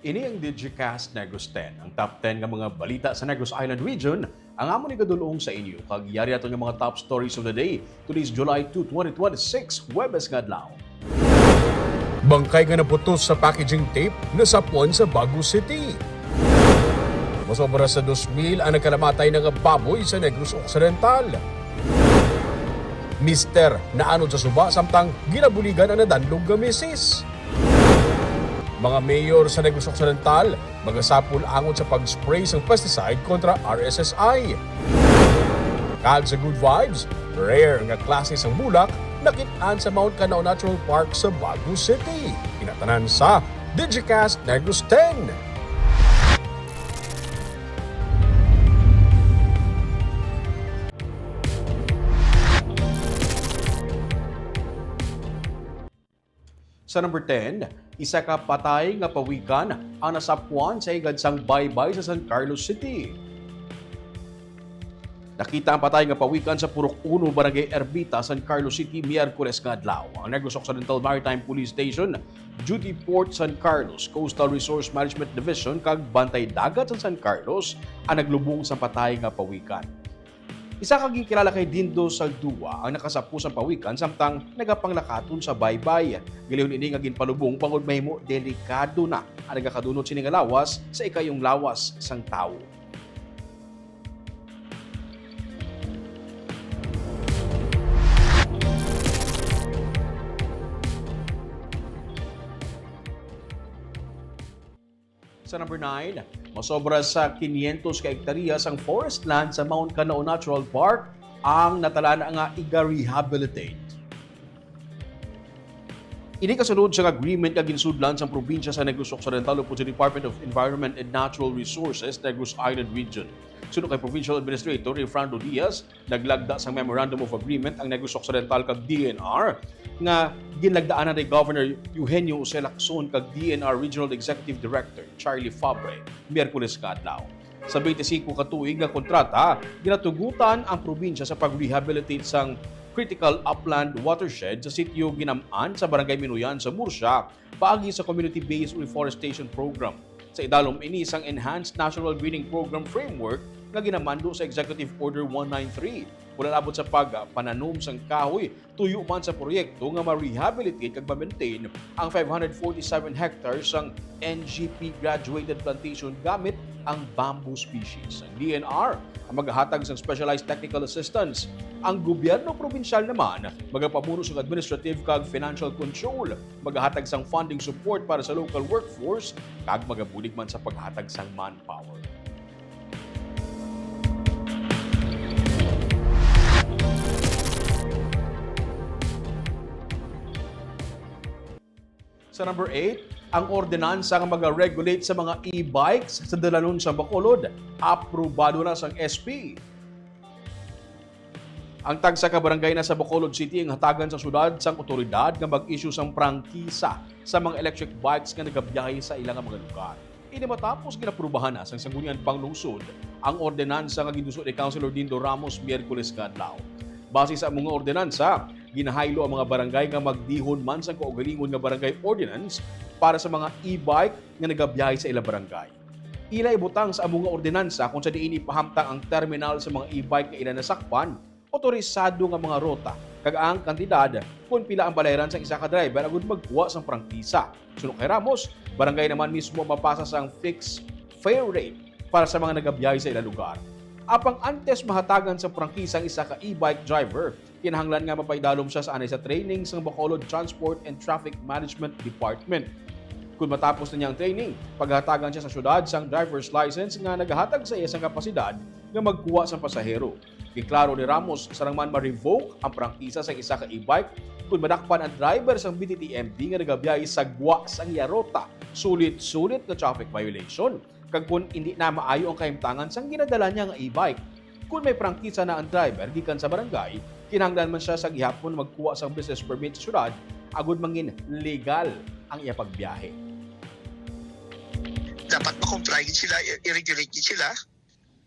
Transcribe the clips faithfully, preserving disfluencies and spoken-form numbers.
Ini ang Digicast Negros ten, ang top ten nga mga balita sa Negros Island Region, ang amon igadul-ong sa inyo, kag yari ato nga mga top stories of the day. Today's July two, twenty twenty-six, Huwebes nga adlaw. Bangkay nga naputos sa packaging tape nasapwan sa Bago City. Masobra sa dos mil ang nagkalamatay na nga baboy sa Negros Occidental. Mister naanod sa suba samtang ginabuligan ang nadanlog nga misis. Mga mayor sa Negros Occidental magasapol angot sa pag-spray sang pesticide kontra R S S I. Kag sa good vibes, rare nga klase sang bulak nakit-an sa Mount Canao Natural Park sa Bago City. Kinatanan sa Digicast Negros ten. Sa number ten, isa ka patay nga pawikan ang nasapwan sa higad sang baybay sa San Carlos City. Nakita ang patay nga pawikan sa Purok Uno, Barangay Ermita, San Carlos City, Miyerkules nga adlaw. Ang Negros Occidental Maritime Police Station, Duty Port San Carlos, Coastal Resource Management Division, kag Bantay Dagat sa San Carlos ang naglubong sa patay nga pawikan. Isa ka ginkilala kay Dindo Saldua ang nakasapo sang pawikan samtang nagapanglakaton sa baybay. Gilihon ini nga ginpalubong bangod mahimo delikado na ang nagakadunot sini nga lawas sa ikayong lawas sang tawo. Sa number nine, masobra sa quinientos ka hektarya sang forest land sa Mount Canao Natural Park ang natalana nga iga-rehabilitate. Ini kasunod sang agreement nga ginsudlan sang probinsya sa Negros Occidental upod sa Department of Environment and Natural Resources, Negros Island Region. Suno kay Provincial Administrator Efrando Diaz, naglagda sang Memorandum of Agreement ang Negros Occidental kag D N R, nga ginlagdaanan ni Governor Eugenio Jose Lacson kag D N R Regional Executive Director Charlie Fabre, Miyerkules nga adlaw. Sa twenty-five ka tuig nga kontrata, ginatugutan ang probinsya sa pag-rehabilitate sang critical upland watershed sa sitio Ginam-an sa Barangay Minuyan sa Murcia, paagi sa Community-Based Reforestation Program. Sa idalom ini sang Enhanced National Greening Program Framework nga ginamando sa Executive Order one nine three, wala labot sa pagpananom sang kahoy, tuyo man sa proyekto nga ma-rehabilitate kag ma-maintain ang five hundred forty-seven hectares sang N G P graduated plantation gamit ang bamboo species. Ang D N R ang magahatag sang specialized technical assistance. Ang gobyerno probinsyal naman magapamuno sang administrative kag financial control, magahatag sang funding support para sa local workforce, kag magabulig man sa paghatag sang manpower. Sa number eight, ang ordinansa nga maga-regulate sa mga e-bikes sa dalanon sa Bacolod, aprobado na sang S P. Ang tagsa ka barangay na sa Bacolod City ang hatagan sa syudad sang otoridad nga mag-issue sang prangkisa sa mga electric bikes nga nagabiyahe sa ila nga mga lugar. Ini matapos ginaprubahan na sang Sangguniang Panglungsod ang ordinansa nga ginduso ni Councilor Dindo Ramos Miyerkules nga adlaw. Base sa amo nga ordinansa, ginahaylo ang mga barangay nga magdihon man sang kaugalingon nga barangay ordinance para sa mga e-bike nga nagabiyahe sa ilang barangay. Ila ibutang sa amo nga ordinansa kung sa diin ipahamtang ang terminal sa mga e-bike nga ila nasakpan, otorisado nga mga ruta, kag ang kantidad kon pila ang balayran sang isa ka driver agud magkuha sang prangkisa. Suno kay Ramos, barangay naman mismo mapasa sang fixed fare rate para sa mga nagabiyahe sa ilang lugar. Apang antes mahatagan sang prangkisa ang isa ka e-bike driver, kinahanglan nga mapaidalom sia sa anay sa training sang Bacolod Transport and Traffic Management Department. Kon matapos na niya ang training, paghatagan sia sa syudad sang driver's license nga nagahatag sa iya sang kapasidad nga magkuha sang pasahero. Giklaro ni Ramos, sarang man ma-revoke ang prangkisa sang isa ka e-bike kon madakpan ang driver sang B T T M D nga nagabiyahe sa gwa sang iya ruta, sulit-sulit nga traffic violation, kag kon indi na maayo ang kahimtangan sang ginadala niya nga e-bike. Kon may prangkisa na ang driver gikan sa barangay, kinahanglan man sia sa gihapon magkuha sang business permit sa syudad agud mangin legal ang iya pagbiyahe. Dapat ma-comply gid sila, i-, i-regulate gid sila.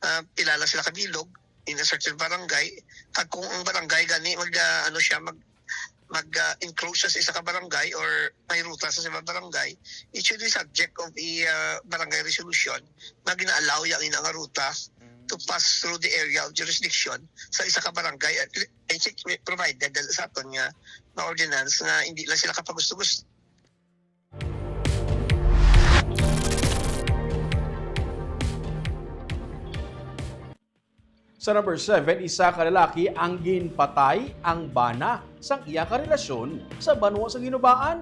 Ah, pila lang sila kabilog in a certain barangay. Kag kung ang barangay gani mag, ah, ano siya, mag, mag, ah, encroach sa isa ka barangay or may ruta sa isa ka barangay, it should be subject of a, ah, barangay resolution nga gina-allow yang ina nga ruta to pass through the area of jurisdiction sa isa ka barangay. I think provided sa aton nga, nga ordinance nga hindi lang sila kapagusto-gusto. Sa number seven, isa ka lalaki ang ginpatay ang bana sang iya ka relasyon sa banwa sang Hinubaan.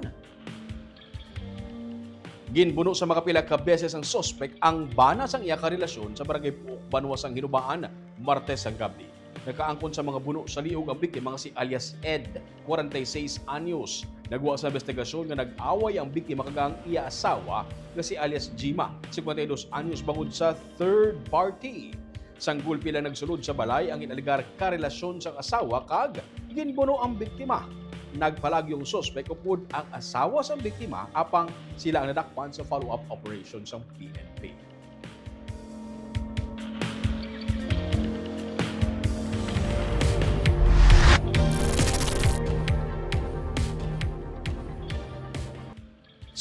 Ginbuno sa makapila ka beses ang suspek ang bana sang iya ka relasyon sa Barangay Puok, banwa sang Hinubaan, Martes sang gabi. Nakaangkon sa mga buno sa liog ang biktima nga si alias Ed, kwarenta y seis anyos. Nagwa sa investigasyon nga nag-away ang biktima kag ang iya asawa nga si alias Jima, singkwenta y dos anyos, bangod sa third party. Sang gulpi lang nagsulod sa balay ang ginalegar karelasyon sang asawa kag ginbuno ang biktima. Nagpalagyong suspek upod ang asawa sang biktima, apang sila ang nadakpan sa follow-up operation sang P N P.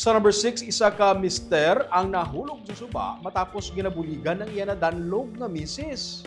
Sa number six, isa ka mister ang nahulog sa suba matapos ginabuligan ang iya nadanlog nga misis.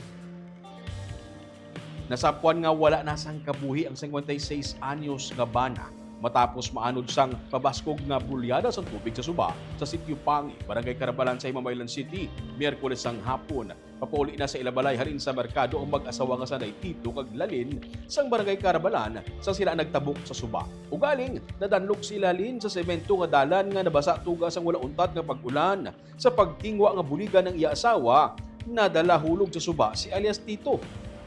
Nasapwan nga wala na sang kabuhi ang singkwenta y seis anyos nga bana matapos maanod sang pabaskog nga bulyada sang tubig sa suba sa Sitio Pangi, Barangay Carabalan sa Himamaylan City, Miyerkules sang hapon. Papauli na sa ila balay halin sa merkado ang mag-asawa nga sanay Tito kag Lalin sang Barangay Carabalan sa sila nagtabok sa suba. Ugaling, nadanlog si Lalin sa semento nga dalan nga nabasa tuga sang wala untat nga pag-ulan. Sa pagtingwa nga buligan ang iya asawa, nadala hulog sa suba si alias Tito.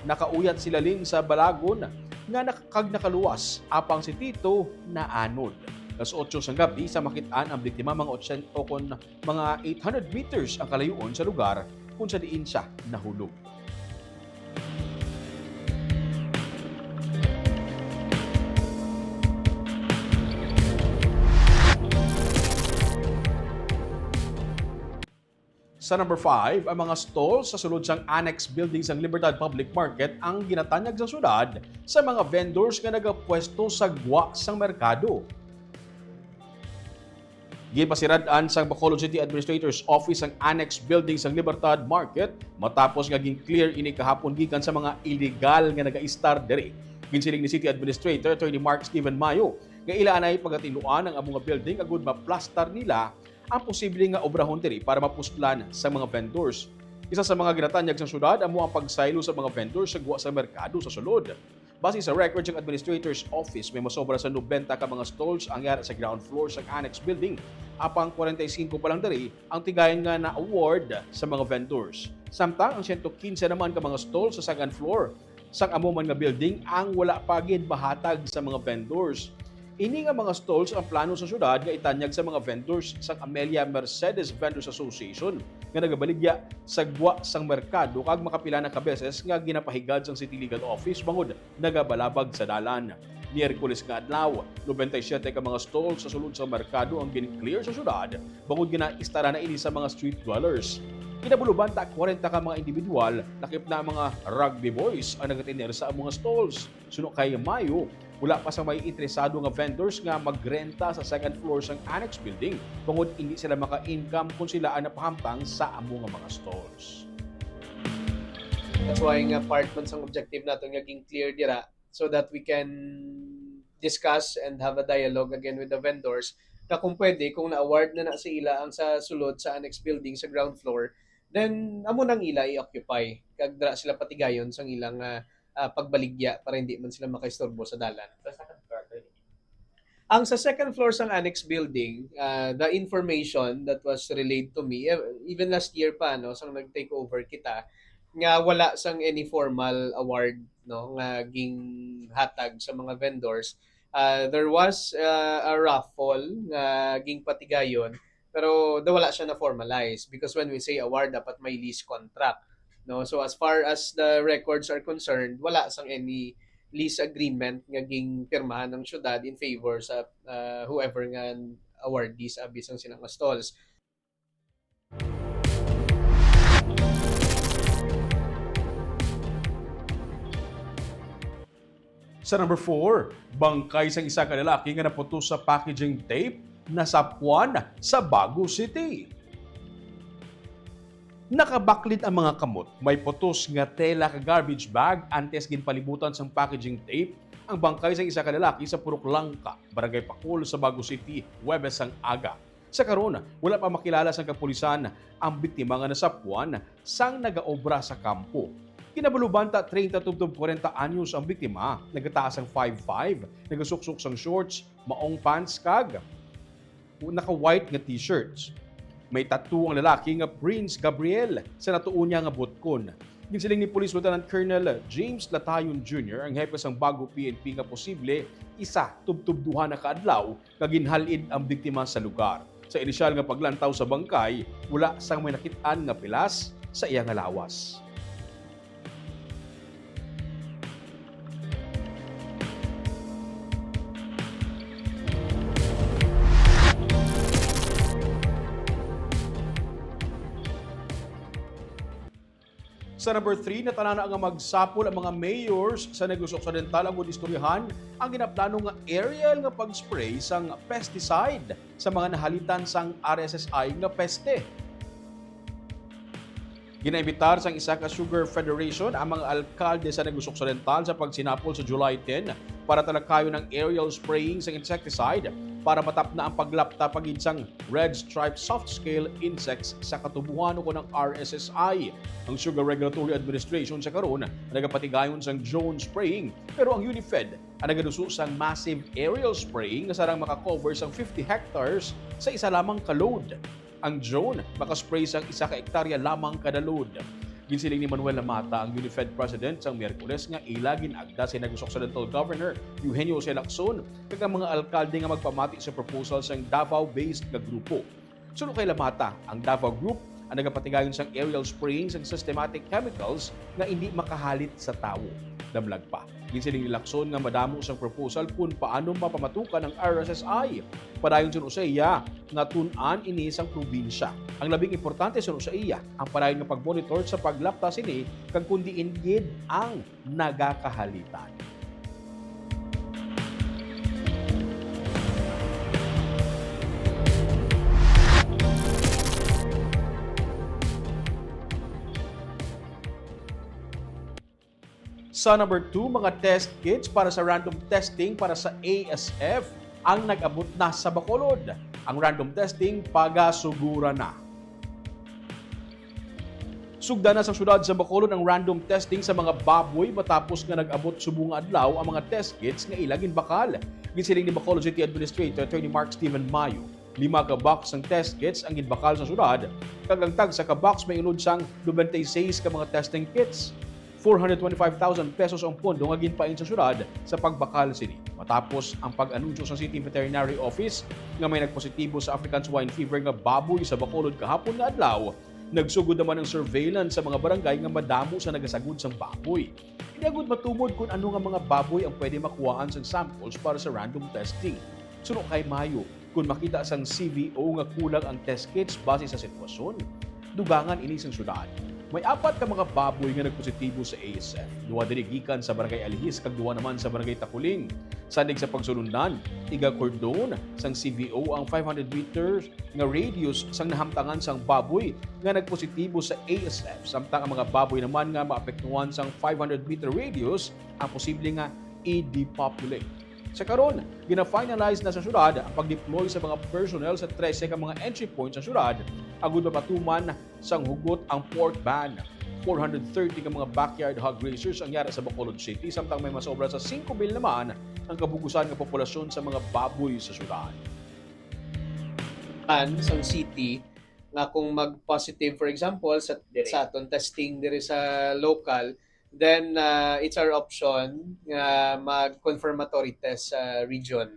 Nakauyat si Lalin sa balagon nga nak-, kag nakaluwas, apang si Tito naanod. Alas otso sang gabi sa makit-an ang biktima, mga ochenta kon mga eight hundred meters ang kalayuon sa lugar kung sa diin siya nahulog. Sa number five, ang mga stall sa sulod sang Annex Building sang Libertad Public Market ang ginatanyag sa syudad sa mga vendors nga nagapwesto sa gwa sang merkado. Ginpasirad-an sang Bacolod City Administrator's Office ang Annex Building sang Libertad Market matapos nga gin-clear ini kahapon gikan sa mga illegal nga nagaistar diri. Ginsiling ni City Administrator Attorney Mark Steven Mayo nga ila anay pagatinluan ang amo nga building agud maplastar nila ang posible nga obrahon diri para mapuslan sa mga vendors. Isa sa mga ginatanyag sang syudad amo ang pagsaylo sa mga vendors sa gwa sa merkado sa sulod. Base sa record sang Administrator's Office, may masobra sa nobenta ka mga stalls ang yara sa ground floor sang Annex Building, apang kwarenta y singko pa lang diri ang tigayon nga na-award sa mga vendors. Samtang ang siyento kinse naman ka mga stalls sa second floor sang amo man nga building ang wala pa gid mahatag sa mga vendors. Ini nga mga stalls ang plano sa syudad nga itanyag sa mga vendors sang Amelia Mercedes Vendors Association nga nagabaligya sa gwa sang merkado kag makapila na ka beses nga ginapahigad sang City Legal Office bangod nagabalabag sa dalan. Miyerkules nga adlaw, nobenta y siyete ka mga stall sa sulod sa merkado ang gin-clear sa syudad, bangod nga naistara na ini sa mga street dwellers. Kinabulo banta, kwarenta ka mga individual, lakip na ang mga rugby boys, ang nagatener sa mga stalls. Suno kay Mayo, wala pa sang may interesado nga vendors nga magrenta sa second floor sang annex building, bangod indi sila maka-income kon sila ang napahamtang sa amo nga mga stalls. That's why nga part man sang objective naton nga ging-clear dira, so that we can discuss and have a dialogue again with the vendors, na kung pwede, kung na-award na na sa ila ang sa sulod sa annex building sa ground floor, then amo nang ila i-occupy, kag dira sila patigayon sang ilang, ah, ah, pagbaligya para hindi man sila makaistorbo sa dalan. Sa second floor, sir? Ang sa second floor sang annex building, ah, the information that was relayed to me, eh, even last year pa, no, sang nag-take over kita, nga wala sang any formal award, no, nga ginhatag sa mga vendors. Ah, there was, ah, a raffle nga ginpatigayon, pero da-, wala siya na-formalize, because when we say award, dapat may lease contract, no? So as far as the records are concerned, wala sang any lease agreement nga ginpirmahan ng syudad in favor sa, ah, whoever nga awardees abi sang sila nga stalls. Sa number four, bangkay sang isa ka lalaki nga naputos sa packaging tape nasapwan sa Bago City. Nakabaklid ang mga kamot. May putos nga tela ka garbage bag antes ginpalibutan sang packaging tape ang bangkay sang isa ka lalaki sa Purok Langka, Barangay Pakol sa Bago City, Huwebes sang aga. Sa karon, wala pa makilala sang kapulisan ang biktima nga nasapwan sang nagaobra sa kampo. Kinabalubanta, treinta tubtob kwarenta anyos ang biktima, nagataas sang five five, nagasuksok sang shorts, maong pants kag naka-white nga t-shirts. May tattoo ang lalaki nga Prince Gabriel sa natuo niya nga butkon. Ginsiling ni Police Lieutenant Colonel James Latayon Junior, ang hepe sang Bago P N P, nga posible isa tubtob duha na ka adlaw nga ginhal-id ang biktima sa lugar. Sa inisyal nga paglantaw sa bangkay, wala sang may nakit-an nga pilas sa iya nga lawas. Sa number three, natanana nga magsapol ang mga mayors sa Negros Occidental agud istoryahan ang ginaplano nga aerial nga pag-spray sang pesticide sa mga nahalitan sang R S S I nga peste. Ginaimbitar sang isa ka Sugar Federation ang mga alkalde sa Negros Occidental sa pagsinapol sa July ten para talakayon ang aerial spraying sang insecticide para matapna ang paglapta pa gid sang red stripe soft scale insects sa katubuhan, ukon ang R S S I. Ang Sugar Regulatory Administration sa karon nagapatigayon sang drone spraying, pero ang UNIFED ang nagaduso sang massive aerial spraying nga sarang maka-cover sang fifty hectares sa isa lamang ka load. Ang drone maka-spray sang isa ka ektarya lamang kada load. Ginsiling ni Manuel Lamata, ang UNIFED President, sang Miyerkules nga ila gin-agda si Negros Occidental Governor Eugenio Jose Lacson kag ang mga alkalde nga magpamati sa proposal sang Davao-based nga grupo. Suno kay Lamata, ang Davao Group ang nagapatigayon sang aerial spraying sang systematic chemicals nga indi makahalit sa tawo. Damlag pa, ginsiling ni Lacson nga madamo sang proposal kon paano mapamatukan ang R S S I. Padayon, suno sa iya, nga tun-an ini sang probinsya. Ang labing importante, suno sa iya, ang padayon nga pag-monitor sa paglapta sini kag kon diin gid ang nagakahalitan. Sa number two, mga test kits para sa random testing para sa A S F ang nag-abot na sa Bacolod. Ang random testing pagasugura na. Sugdan na sang syudad sa Bacolod ang random testing sa mga baboy matapos nga nag-abot subong nga adlaw ang mga test kits nga ila ginbakal. Ginsiling ni Bacolod City Administrator Attorney Mark Steven Mayo, lima ka box sang test kits ang ginbakal sa syudad, kag ang tagsa ka box may unod sang nobenta y seis ka mga testing kits. Four hundred twenty-five thousand pesos ang pondo nga ginpain sa syudad sa pagbakal sini. Matapos ang pag-anunsyo sa City Veterinary Office nga may nagpositibo sa African Swine Fever nga baboy sa Bacolod kahapon nga adlaw, nagsugod naman ang surveillance sa mga barangay nga madamo sa nagasagod sang baboy. Hindi agud matubod kon ano nga mga baboy ang pwede makuhaan sang samples para sa random testing. Suno kay Mayo, kon makita sang C V O nga kulang ang test kits base sa sitwasyon, dugangan ini sang syudad. May apat ka mga baboy nga nagpositibo sa A S F. Duha diri gikan sa Barangay Alihis kag duha naman sa Barangay Taculing. Sandig sa pagsulundan, iga-cordon sang C V O ang five hundred meters nga radius sang nahamtangan sang baboy nga nagpositibo sa A S F, samtang ang mga baboy naman nga maapektuhan sang five hundred meter radius ang posible nga i-depopulate. Sa karon, gina-finalize na sa syudad ang pag-deploy sa mga personnel sa trese ka mga entry points sa syudad agud mapatuman sang hugot ang pork ban. Four hundred thirty ka mga backyard hog raisers ang yara sa Bacolod City, samtang may masobra sa singko mil naman ang kabugusan nga populasyon sa mga baboy sa syudad. Tan sang city nga kung mag-positive, for example, sa, Dire. sa aton testing diri sa local, then, ah, it's our option nga mag-confirmatory test sa region.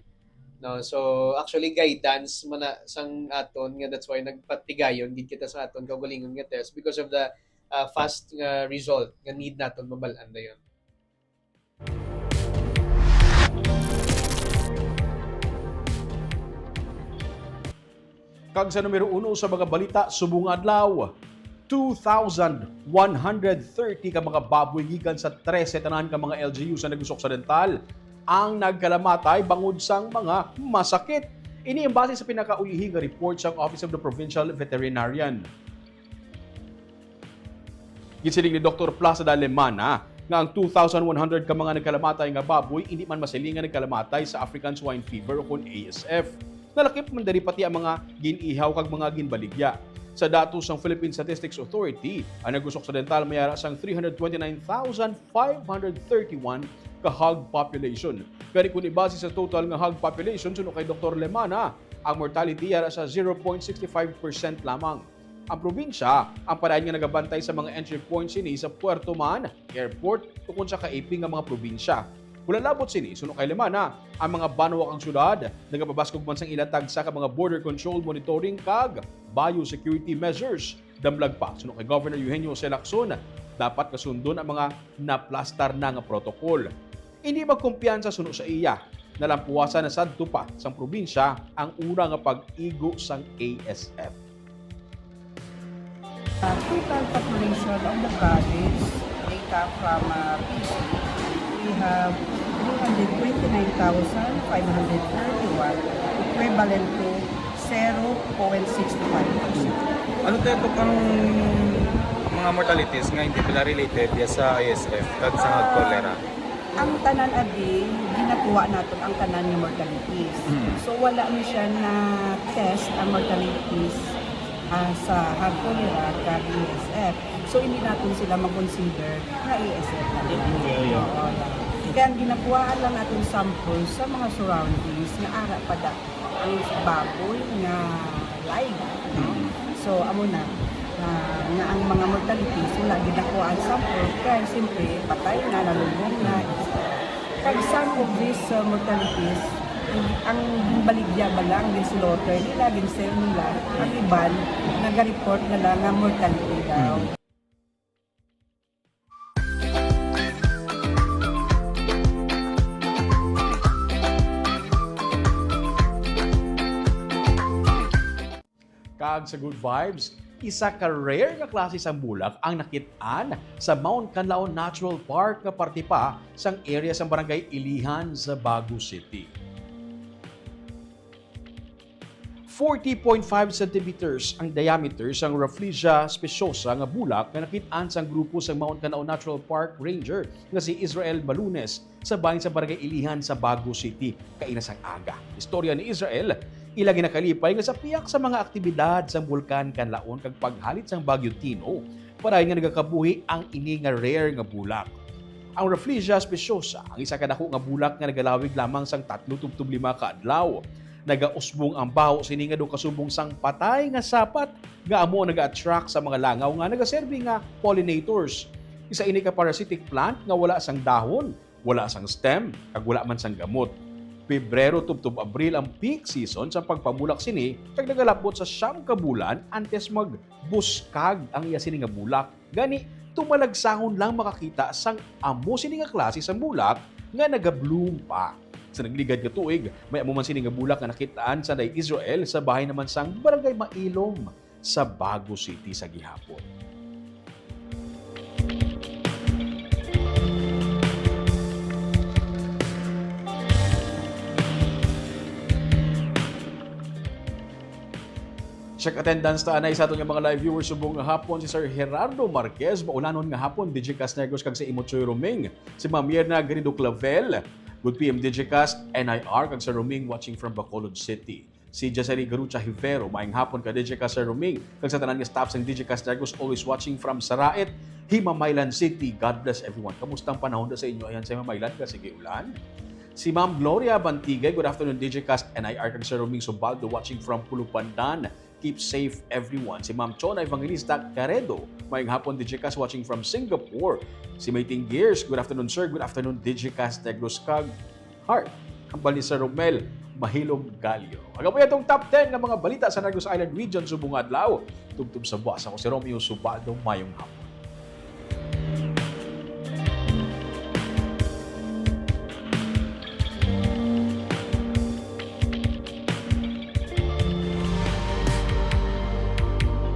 No? So, actually, guidance man na sang aton nga that's why nagpatigayon gid kita sa aton kaugalingon nga test because of the, ah, fast nga result nga need naton mabal-an dayon. Kag sa numero uno sa mga balita subong nga adlaw, Two thousand one hundred thirty ka mga baboy gikan sa trese tanan ka mga L G U sa Negros Occidental ang nagkalamatay bangod sang mga masakit. Ini ang base sa pinakaulihi nga report sang Office of the Provincial Veterinarian. Ginsiling ni Doktor Plazada Lemana nga ang two thousand one hundred ka mga nagkalamatay nga baboy indi man masiling nga nagkalamatay sa African Swine Fever o kon A S F. Nalakip man diri pati ang mga gin-ihaw kag mga ginbaligya. Sa datos sang Philippine Statistics Authority, ang Negros Occidental may ara sang three hundred twenty-nine thousand five hundred thirty-one ka hog population. Gani, kung ibase sa total nga hog population, suno kay Doktor Lemana, ang mortality ara sa zero point six five percent lamang. Ang probinsya ang padayon nga nagabantay sa mga entry points sini sa puerto man, airport, ukon sa kaiping nga mga probinsya. Wala labot sini, suno kay Lemana, ang mga banwa kag syudad nagapabaskog man sang ila tagsa ka mga border control monitoring kag biosecurity measures. Damlag pa, suno kay Governor Eugenio Jose Lacson, dapat kasundon ang mga naplastar na nga protocol. Indi magkumpiyansa suno sa iya, nalampuwasan na sadto pa sang probinsya ang una nga pag-igo sang A S F. Uh, total population of the province, data from uh, P C, we have three hundred twenty-nine thousand five hundred thirty-one, equivalent to zero point six five percent. Ano tayo to kang mga mortalities nga hindi pala related ya sa A S F kag sa hog cholera? Ang tanan abi, ginakuha naton ang tanan nga mortalities. Mm. So wala mi siya na test ang mortalities ah, sa hog cholera kag A S F. So hindi naton sila mag-consider nga A S F na. Okay. Oo, yeah. Kaya ang ginakuhaan lang naton samples sa mga surroundings nga ara pa da ang baboy nga live. No? Mm. So amo na ah, nga ang mga mortalities wala ginakuhaan sample kay siyempre patay na, nalubong na, et cetera. Kag some of these uh, mortalities, ang baligya ba lang, gin-slaughter nila, gin-sell nila, ang iban, naga-report na lang nga mortality daw. Kag sa Good Vibes, isa ka rare nga klase sang bulak ang nakit-an sa Mount Kanlaon Natural Park nga parte pa sang area sang Barangay Ilihan sa Bago City. Forty point five centimeters ang diameter sang Rafflesia speciosa nga bulak nga nakit-an sang grupo sang Mount Kanlaon Natural Park Ranger nga si Israel Balunes sa bahin sa Barangay Ilihan sa Bago City kaina sang aga. Istorya ni Israel, ila ginakalipay nga sa pihak sa mga aktibidad sang Bulkan Kanlaon kag paghalit sang Bagyo Tino, paray nga nagakabuhi ang ini nga rare nga bulak. Ang Rafflesia speciosa ang isa ka dako nga bulak nga nagalawig lamang sang tatlo tubtob lima ka adlaw. Nagausbong ang baho sini nga daw kasubong sang patay nga sapat nga amo ang naga-attract sa mga langaw nga nagaserbi nga pollinators. Isa ini ka parasitic plant nga wala sang dahon, wala sang stem, kag wala man sang gamot. Pebrero tubtob Abril ang peak season sa pagpabulak sini, kag nagalabot sa siyam ka bulan antes magbuskag ang iya sini nga bulak. Gani, tumalagsangon lang makakita sang amo sini nga klase sang bulak nga naga-bloom pa. Sa nagligad nga tuig, may amo man sini nga bulak nga nakit-an sa Israel sa bahin naman sang Barangay Mailom sa Bago City sa gihapon. Check attendance ta anay sa aton nga mga live viewers subong nga hapon, si Sir Gerardo Marquez, maulanon nga hapon, Digicast Negros, kag sa imo Choy Roming, si Ma'am Yerna Garrido Clavel, good P M Digicast, N I R, kag Sir Roming watching from Bacolod City. Si Jezali Garucha Hivero, maayong hapon ka Digicast Sir Roming, kag sa tanan nga staff sang Digicast Negros, always watching from Saraet, Himamaylan City. God bless everyone. Kamusta ang panahon da sa inyo ayan sa Himamaylan? Ka sige ulan? Si Ma'am Gloria Bantigay, good afternoon Digicast, N I R kag Sir Roming Subaldo watching from Pulupandan. Keep safe everyone. Si Ma'am Chona Evangelista Caredo, maayong hapon Digicast watching from Singapore. Si Mayting Gears, good afternoon sir, good afternoon Digicast Negros kag Heart. Hambal ni Sir Romel Mahilom Gallo. Agapoy atong top ten nga mga balita sa Negros Island Region subong nga adlaw. Tubtob sa buwas, ako si Romeo Subaldo. Mayong hapon.